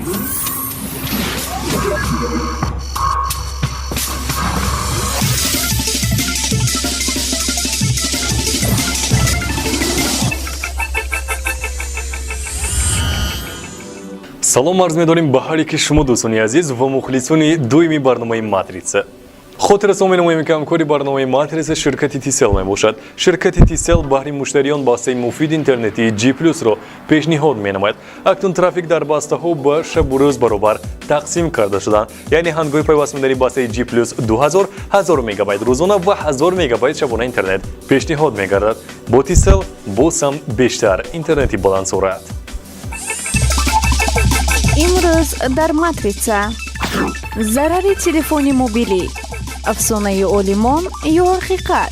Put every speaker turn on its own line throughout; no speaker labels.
Салом арз медорем ба ҳар яки шумо, дӯстони азиз ва мухлисони дуюми барномаи «Матрица». Хотиррасон менамоем, ки ҳамкори барномаи «Матрица» ширкати Тисел мебошад. Ширкати Тисел баҳри муштариён бастаи муфиди интернетии G Плюсро пешниҳод менамояд. Акнун трафик дар бастаҳо ба шабу рӯз баробар тақсим карда шуданд, яъне ҳангоми пайваст намудани бастаи G Плюс 2000, 1000 мегабайт рӯзона ва 1000 мегабайт шабона интернет пешниҳод мегардад. Бо Тисел боз ҳам бештар интернети баландсуръат.
Имрӯз дар «Матрица»: зарари телефони мобилӣ, афсонаи олимон ё ҳақиқат?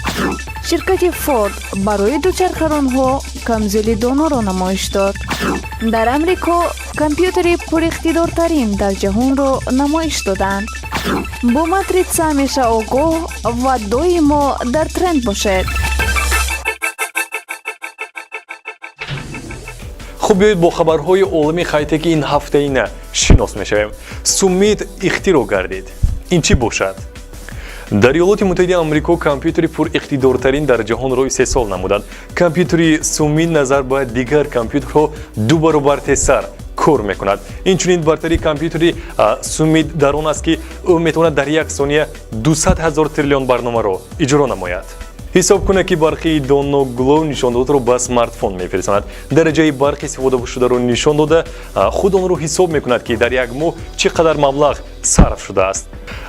Ширкати Форд барои дучархаронҳо камзули доноро намоиш дод. Дар Амрико компютери пуриқтидортарин дар ҷаҳонро намоиш доданд. Бо «Матрица» ҳамеша огоҳ ва доимо дар тренд бошед.
Хуб, биёед, бо хабарҳои олами хайтеки ин ҳафтаина шинос мешавем. Сумит ихтироъ гардид. Ин чӣ бошад? Дар Иёлоти Муттаҳидаи Амрико компютери пуриқтидортарин дар ҷаҳонро истеҳсол намуданд. Компютери Сумит назар ба дигар компютерҳо ду баробар тезтар кор мекунад. Инчунин бартарии компютери Сумит дар он аст, ки ӯ метавонад дар як сония 200 ҳазор триллион барномаро иҷро намояд. Ҳисобкунаки барқии Доно Глоу нишондодро ба смартфон мефирсонад. Дараҷаи барқи истифодашударо нишон дода, худ онро ҳисоб мекунад, ки дар як моҳ чӣ қадар маблағ сарф шудааст.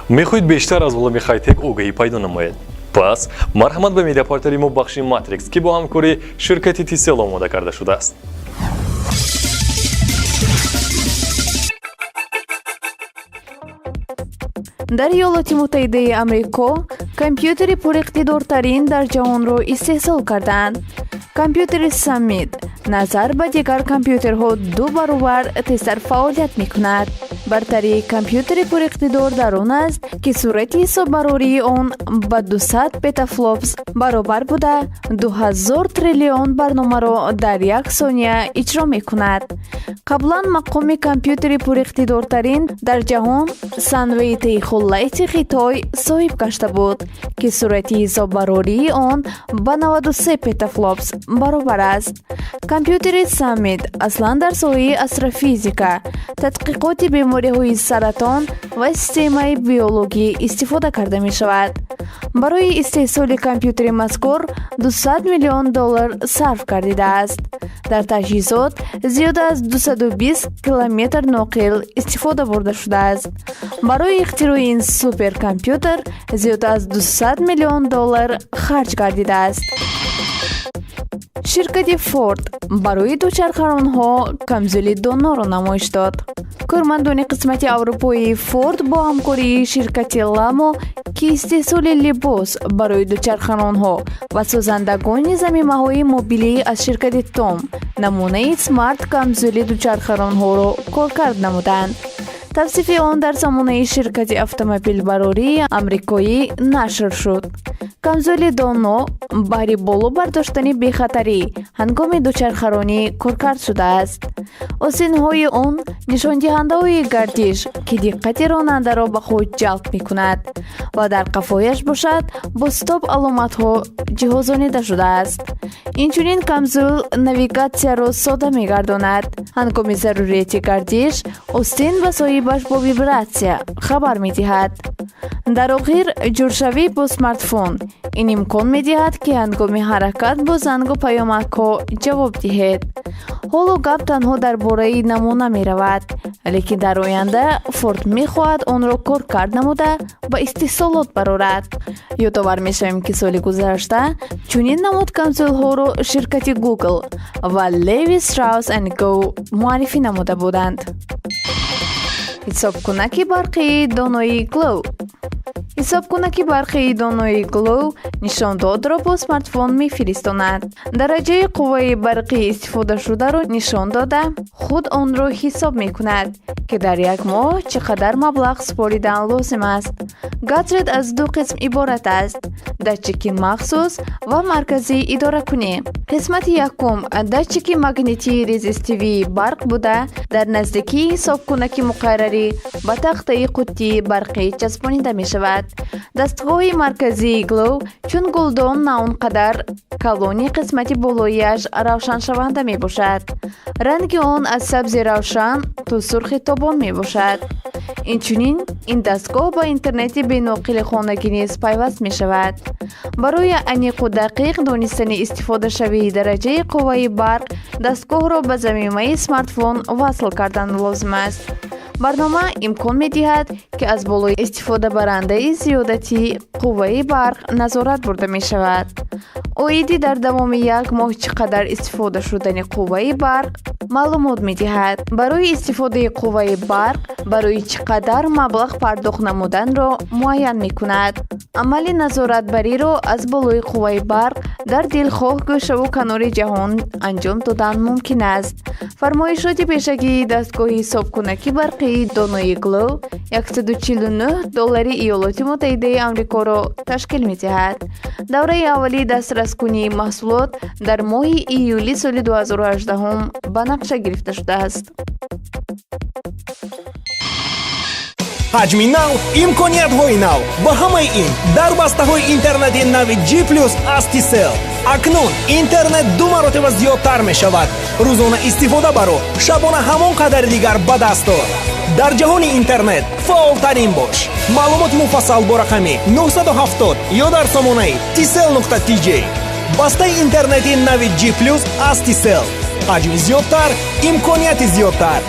Мехоҳед бештар аз олами хайтек огаҳӣ пайдо намоед? Пас марҳамат ба медиапортали мо, бахши «Матрикс», ки бо ҳамкории ширкати Тисел омода карда шудааст.
Дар Иёлоти Муттаҳидаи Амрико компютери пуриқтидортарин дар ҷаҳонро истеҳсол карданд. Компютери Саммит назар ба дигар компютерҳо ду баробар тезтар фаъолият мекунад. Бартарии компютери пуриқтидор дар он аст, ки суръати ҳисоббарории он ба 200 петафлопс баробар буда, 2000 триллион барномаро дар як сония иҷро мекунад. Қаблан мақоми компютери пуриқтидортарин дар ҷаҳон Санвеи Тейхулайти Хитой соҳиб гашта буд, ки суръати ҳисоббарории он ба 93 петафлопс баробар аст. Компютери Саммит аслан дар соҳаи астрофизика, тадқиқоти бемориҳои саратон ва системаи биологӣ истифода карда мешавад. Барои истеҳсоли компютери мазкур 200 миллион доллар сарф гардидааст. Дар таҷҳизот зиёда аз 220 километр ноқил истифода бурда шудааст. Барои ихтирои ин суперкомпютер зиёда аз 200 миллион доллар харҷ гардидааст. Ширкати Форд барои дучархаронҳо камзули доноро намоиш дод. Кормандони қисмати аврупоии Форд бо ҳамкории ширкати Ламо, ки истеҳсоли либос барои дучархаронҳо, ва созандагони замимаҳои мобилӣ аз ширкати Том намунаи смарт камзули дучархаронҳоро коркард намуданд. Тавсифи он дар сомонаи ширкати автомобилбарории амрикоӣ нашр шуд. Камзули доно баҳри боло бардоштани бехатарӣ ҳангоми дучархаронӣ коркард шудааст. Осинҳои он нишондиҳандаҳои гардиш, ки диққати ронандаро ба худ ҷалб мекунад, ва дар қафояш бошад, бо стоп аломатҳо ҷиҳозонида шудааст. Инчунин камзул навигатсияро сода мегардонад. Ҳангоми зарурияти гардиш остин ба соҳибаш бо вибратсия хабар медиҳад. Дар охир, ҷуршавӣ бо смартфон ин имкон медиҳад, ки ҳангоми ҳаракат бо зангу паёмакҳо ҷавоб диҳед. Ҳоло гап танҳо дар бораи намуна меравад, лекин дар оянда Форд мехоҳад онро коркард намуда, ба истеҳсолот барорад. Ёдовар мешавем, ки соли гузашта чунин намуд камзулҳоро ширкати Google ва Levi Strauss Co муаррифӣ намуда буданд. Ҳисобкунаки барқии донои Глоу. Ҳисобкунаки барқии донои Glow нишондодро бо смартфон мефиристонад. Дараҷаи қувваи барқии истифодашударо нишон дода, худ онро ҳисоб мекунад, ки дар як моҳ чӣ қадар маблағ супоридан лозим аст. Гаджет аз ду қисм иборат аст: датчики махсус ва марказии идоракунӣ. Қисмати якум датчики магнитии резистивии барқ буда, дар наздикии ҳисобкунаки муқаррарӣ ба тахтаи қуттии барқӣ часпонида мешавад. Дастгоҳи марказии Glow чун гулдон на он қадар калони қисмати болояш равшаншаванда мебошад. Ранги он аз сабзи равшан то сурхи тобон мебошад. Инчунин ин дастгоҳ ба интернети беноқили хонагӣ низ пайваст мешавад. Барои аниқу дақиқ донистани истифодашавии дараҷаи қувваи барқ дастгоҳро ба замимаи смартфон васл кардан лозим аст. Барнома имкон медиҳад, ки аз болои истифодабарандаи зиёдатии қувваи барқ назорат бурда мешавад. Оиди дар давоми як моҳ чӣ қадар истифода шудани қувваи барқ маълумот медиҳад. Барои истифодаи қувваи барқ барои чӣ қадар маблағ пардохт намуданро муайян мекунад. Амали назоратбариро аз болои қувваи барқ дар дилхоҳ гӯшаву канори ҷаҳон анҷом додан мумкин аст. Фармоишоти пешакии дастгоҳи ҳисобкунаки барқии донои Glow 149 доллари Иёлоти Муттаҳидаи Амрикоро ташкил медиҳад. Давраи аввалии дастраскунии маҳсулот дар моҳи июли соли 2018 ба нақша гирифта шудааст.
Ҳаҷми нав, имкониятҳои нав ва ҳамаи ин дар бастаҳои интернети нави G плюс аз Tcell. Акнун интернет ду маротиба зиёдтар мешавад. Рӯзона истифода баро, шабона ҳамон қадари дигар ба даст ор. Дар ҷаҳони интернет фаъолтарин бош. Маълумоти муфассал бо рақами 970 ё дар сомонаи tcell нуқта tj. Бастаи интернети нави G плюс аз Tcell. Ҳаҷми зиёдтар, имконияти зиёдтар.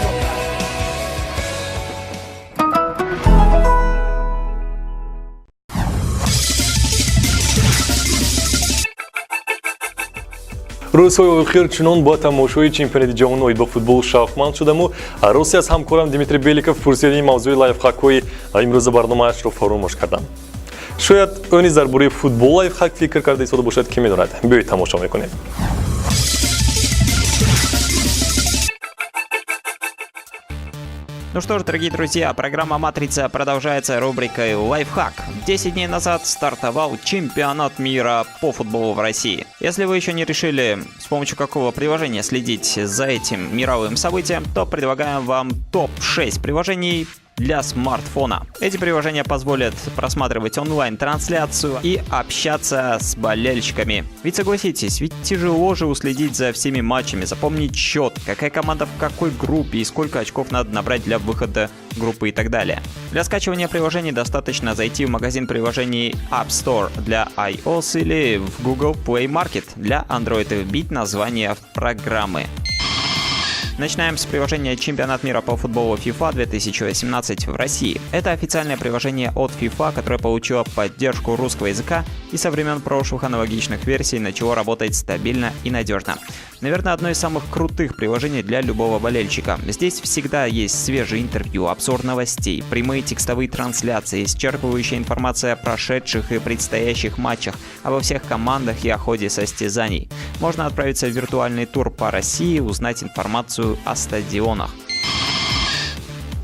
Рӯзҳои охир чунон бо тамошои чемпионати ҷаҳон оид ба футбол шавқманд шудаму рости аз ҳамкорам Дмитрий Беликов пурсидани мавзӯи лайфхакҳои имрӯза барномаашро фаромӯш кардам. Шояд ӯ низ дар бораи футбол лайфхак фикр карда истода бошад, ки медонад. Биёед, тамошо мекунем.
Ну что ж, дорогие друзья, программа «Матрица» продолжается рубрикой «Лайфхак». 10 дней назад стартовал чемпионат мира по футболу в России. Если вы еще не решили, с помощью какого приложения следить за этим мировым событием, то предлагаем вам топ-6 приложений для смартфона. Эти приложения позволят просматривать онлайн-трансляцию и общаться с болельщиками. Ведь согласитесь, ведь тяжело же уследить за всеми матчами, запомнить счет, какая команда в какой группе и сколько очков надо набрать для выхода группы и так далее. Для скачивания приложений достаточно зайти в магазин приложений App Store для iOS или в Google Play Market для Android и вбить название программы. Начинаем с приложения «Чемпионат мира по футболу FIFA 2018 в России». Это официальное приложение от FIFA, которое получило поддержку русского языка и со времен прошлых аналогичных версий начало работать стабильно и надежно. Наверное, одно из самых крутых приложений для любого болельщика. Здесь всегда есть свежие интервью, обзор новостей, прямые текстовые трансляции, исчерпывающая информация о прошедших и предстоящих матчах, обо всех командах и о ходе состязаний. Можно отправиться в виртуальный тур по России, узнать информацию о стадионах.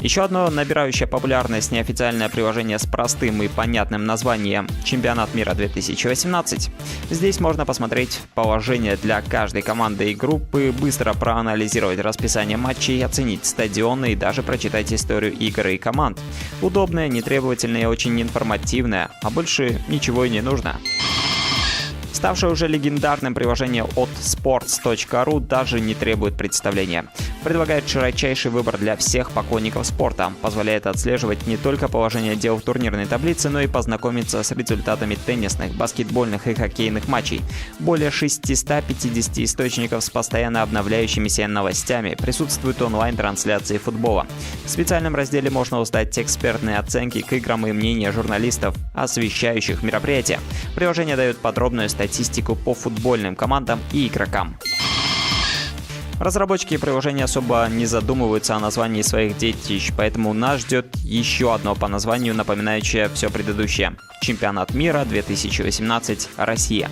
Еще одно набирающее популярность неофициальное приложение с простым и понятным названием «Чемпионат мира 2018». Здесь можно посмотреть положение для каждой команды и группы, быстро проанализировать расписание матчей, оценить стадионы и даже прочитать историю игр и команд. Удобное, нетребовательное и очень информативное, а больше ничего и не нужно. Ставшее уже легендарным приложение от sports.ru даже не требует представления. Предлагает широчайший выбор для всех поклонников спорта, позволяет отслеживать не только положение дел в турнирной таблице, но и познакомиться с результатами теннисных, баскетбольных и хоккейных матчей. Более 650 источников с постоянно обновляющимися новостями, присутствуют онлайн-трансляции футбола. В специальном разделе можно узнать экспертные оценки к играм и мнения журналистов, освещающих мероприятия. Приложение дает подробную статистику по футбольным командам и игрокам. Разработчики приложения особо не задумываются о названии своих детищ, поэтому нас ждет еще одно по названию, напоминающее все предыдущее. Чемпионат мира 2018. Россия.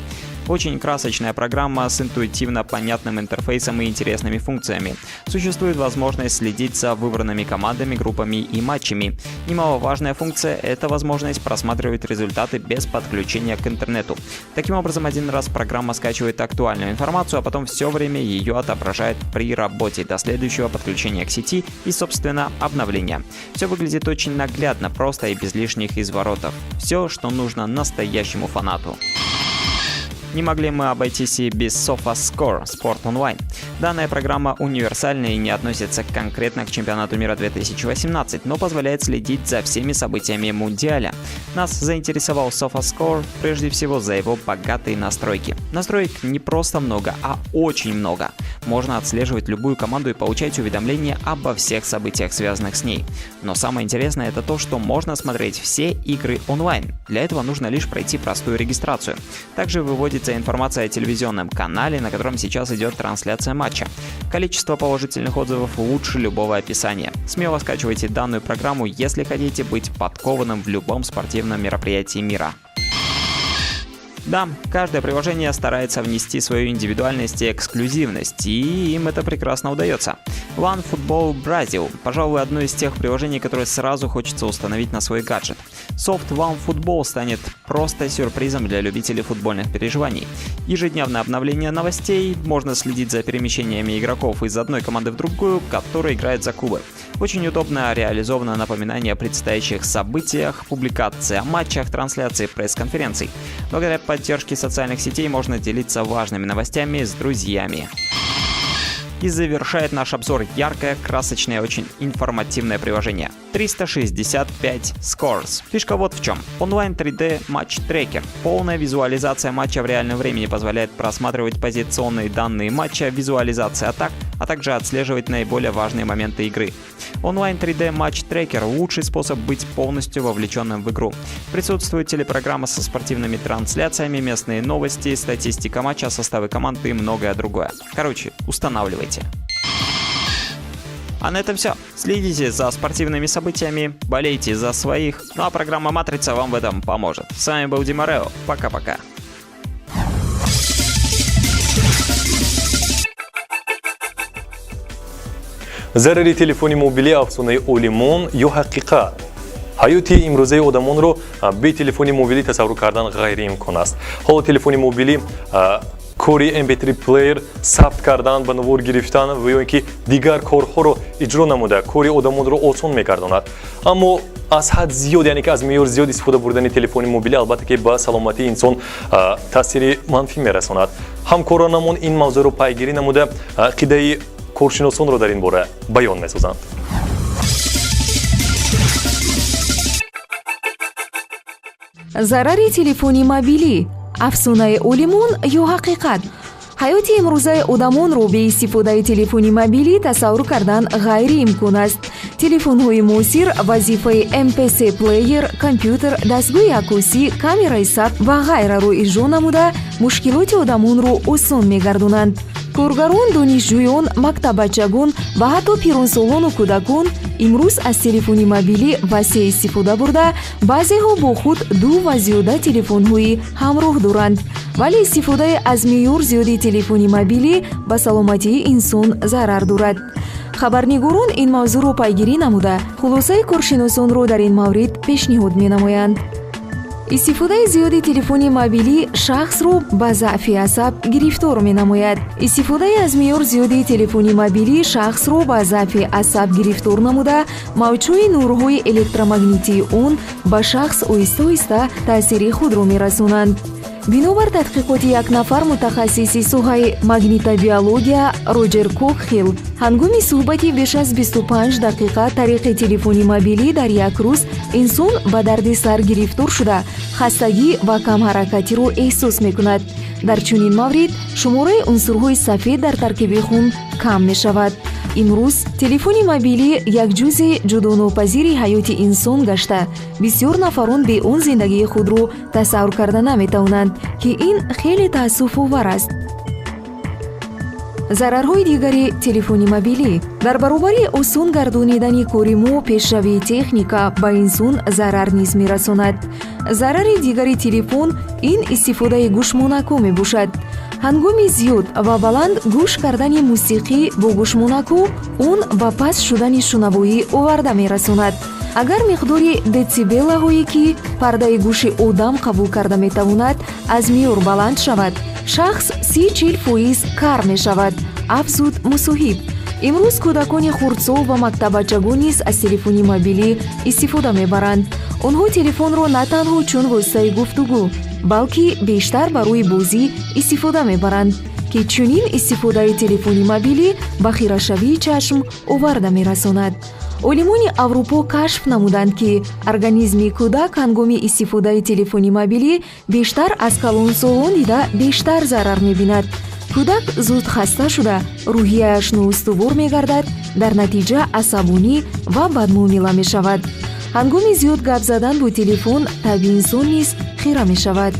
Очень красочная программа с интуитивно понятным интерфейсом и интересными функциями. Существует возможность следить за выбранными командами, группами и матчами. Немаловажная функция – это возможность просматривать результаты без подключения к интернету. Таким образом, один раз программа скачивает актуальную информацию, а потом все время ее отображает при работе до следующего подключения к сети и, собственно, обновления. Все выглядит очень наглядно, просто и без лишних изворотов. Все, что нужно настоящему фанату. Не могли мы обойтись и без SofaScore Sport Online. Данная программа универсальная и не относится конкретно к чемпионату мира 2018, но позволяет следить за всеми событиями Мундиаля. Нас заинтересовал SofaScore прежде всего за его богатые настройки. Настроек не просто много, а очень много. Можно отслеживать любую команду и получать уведомления обо всех событиях, связанных с ней. Но самое интересное — это то, что можно смотреть все игры онлайн. Для этого нужно лишь пройти простую регистрацию. Также выводится информация о телевизионном канале, на котором сейчас идет трансляция матча. Количество положительных отзывов лучше любого описания. Смело скачивайте данную программу, если хотите быть подкованным в любом спортивном мероприятии мира. Да, каждое приложение старается внести свою индивидуальность и эксклюзивность, и им это прекрасно удается. OneFootball Brazil, пожалуй, одно из тех приложений, которые сразу хочется установить на свой гаджет. Софт OneFootball станет просто сюрпризом для любителей футбольных переживаний. Ежедневное обновление новостей, можно следить за перемещениями игроков из одной команды в другую, которые играют за клубы. Очень удобно реализовано напоминание о предстоящих событиях, публикации о матчах, трансляции пресс-конференций. Благодаря поддержке социальных сетей можно делиться важными новостями с друзьями. И завершает наш обзор яркое, красочное, очень информативное приложение 365 Scores. Фишка вот в чем. Онлайн 3D Match Tracker. Полная визуализация матча в реальном времени позволяет просматривать позиционные данные матча, визуализация атак, а также отслеживать наиболее важные моменты игры. Онлайн 3D Match Tracker – лучший способ быть полностью вовлеченным в игру. Присутствует телепрограмма со спортивными трансляциями, местные новости, статистика матча, составы команды и многое другое. Короче, устанавливайте. А на этом все. Следите за спортивными событиями, болейте за своих. Ну а программа «Матрица» вам в этом поможет. С вами был Дима Рео. Пока-пока.
Зарари телефони мобилӣ: афсонаи олимон ё ҳақиқат? Ҳаёти имрӯзаи одамонро бе телефони мобилӣ тасаввур кардан ғайриимкон аст. Ҳоло телефони мобилӣ кори mp3 плеер, сабт кардан, ба навор гирифтан ва ё ин ки дигар корҳоро иҷро намуда, кори одамонро осон мегардонад. Аммо аз ҳад зиёд, яъне ки аз меъёр зиёд истифода бурдани телефони мобилӣ, албатта ки, ба саломатии инсон таъсири манфӣ мерасонад. Ҳамкоронамон ин мавзӯъро пайгирӣ намуда, ақидаи коршиносонро дар ин бора баён месозанд.
Зарари телефони мобилӣ: афсонаи олимон ё ҳақиқат? Ҳаёти имрӯзаи одамонро бе истифодаи телефони мобилӣ тасаввур кардан ғайриимкон аст. Телефонҳои муосир вазифаи mp3 плеер, компютер, дастгоҳи аккосӣ, камераи сабт ва ғайраро иҷро намуда, мушкилоти одамонро осон мегардонанд. Коргарон, донишҷӯён, мактаббачагон ва ҳатто пиронсолону кӯдакон имрӯз аз телефони мобилӣ васеъ истифода бурда, баъзеҳо бо худ ду ва зиёда телефонҳои ҳамроҳ доранд. Вале истифодаи аз меъёр зиёди телефони мобилӣ ба саломатии инсон зарар дорад. Хабарнигорон ин мавзӯъро пайгирӣ намуда, хулосаи коршиносонро дар ин маврид пешниҳод менамоянд. Истифодаи зиёди телефони мобилӣ шахсро ба заъфи асаб гирифтор менамояд. Истифодаи аз меъёр зиёди телефони мобилӣ шахсро ба заъфи асаб гирифтор намуда, мавҷҳои нурҳои электромагнитии он ба шахс оҳиста оҳиста таъсири худро мерасонанд. Бинобар тадқиқоти як нафар мутахассиси соҳаи магнитобиология Роҷер Кокхилл, ҳангоми суҳбати беш аз 25 дақиқа тариқи телефони мобилӣ дар як рӯз инсон ба дарди сар гирифтор шуда, хастагӣ ва камҳаракатиро эҳсос мекунад. Дар чунин маврид шумораи унсурҳои сафед дар таркиби хун кам мешавад. Имрӯз телефони мобилӣ як ҷузъи ҷудонопазири ҳаёти инсон гашта, бисёр нафарон бе он зиндагии худро тасаввур карда наметавонанд, ки ин хеле таассуфовар аст. Зарарҳои дигари телефони мобилӣ. Дар баробари осон гардонидани кори мо, пешравии техника ба инсон зарар низ мерасонад. Зарари дигари телефон ин истифодаи гӯшмонакҳо мебошад. Ҳангоми зиёд ва баланд гӯш кардани мусиқӣ бо гӯшмонакҳо, он ба паст шудани шунавоӣ оварда мерасонад. Агар миқдори децибелаҳое, ки пардаи гӯши одам қабул карда метавонад, аз меъёр баланд шавад, шахс 30-40% кар мешавад, афзуд мусоҳиб. Имрӯз кӯдакони хурдсол ва мактаббачагон низ аз телефони мобилӣ истифода мебаранд. Онҳо телефонро на танҳо чун воситаи гуфтугӯ, балки бештар барои бозӣ истифода мебаранд, ки чунин истифодаи телефони мобилӣ ба хирашавии чашм оварда мерасонад. Олимони Аврупо кашф намуданд, ки организми кӯдак ҳангоми истифодаи телефони мобилӣ бештар аз калонсолон дида бештар зарар мебинад. Кӯдак зуд хаста шуда, рӯҳияаш ноустувор мегардад, дар натиҷа асабонӣ ва бадмуомила мешавад. Ҳангоми зиёд гап задан бо телефон табъи инсон низ хира мешавад.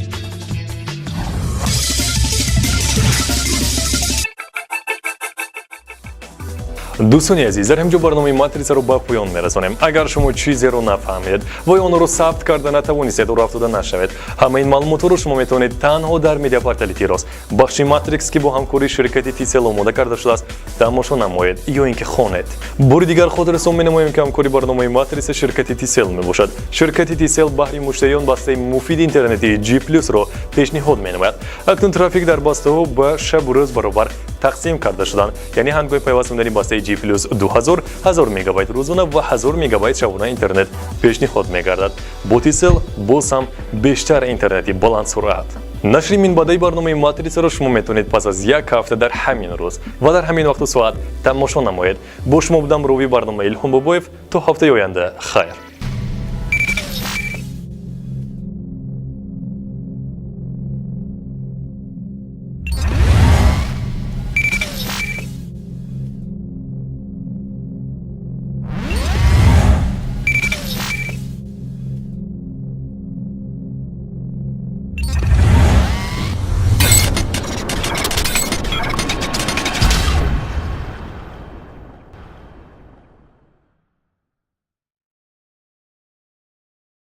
Дӯстони азиз, дар ҳамин ҷо барномаи Матрисаро ба поён мерасонем. Агар шумо чизеро нафаҳмед ва ё онро сабт карда натавонистед, роҳ афтода нашавед. Ҳамаи ин маълумотҳоро шумо метавонед танҳо дар медиапортали Тирос, бахши Матрикс, ки бо ҳамкории ширкати Тисел омода карда шудааст, тамошо намоед ё ин ки хонед. Бори дигар хотиррасон менамоем, ки ҳамкори барномаи Матриса ширкати Тисел мебошад. Ширкати Тисел баҳри муштариён бастаи муфиди интернетии G Плюсро пешниҳод менамояд. Акнун трафик дар бастаҳо ба шабу рӯз баробар тақсим карда шуданд, яъне ҳангоми пайваст намудани бастаи G Плюс 2000, 1000 мегабайт рӯзона ва 1000 мегабайт шабона интернет пешниҳод мегардад. Бо Тисел боз ҳам бештар интернети баландсуръат. Нашри минбаъдаи барномаи Матрисаро шумо метавонед пас аз як ҳафта дар ҳамин рӯз ва дар ҳамин вақту соат тамошо намоед. Бо шумо будам ровии барнома Илҳом Бобоев. То ҳафтаи оянда хайр.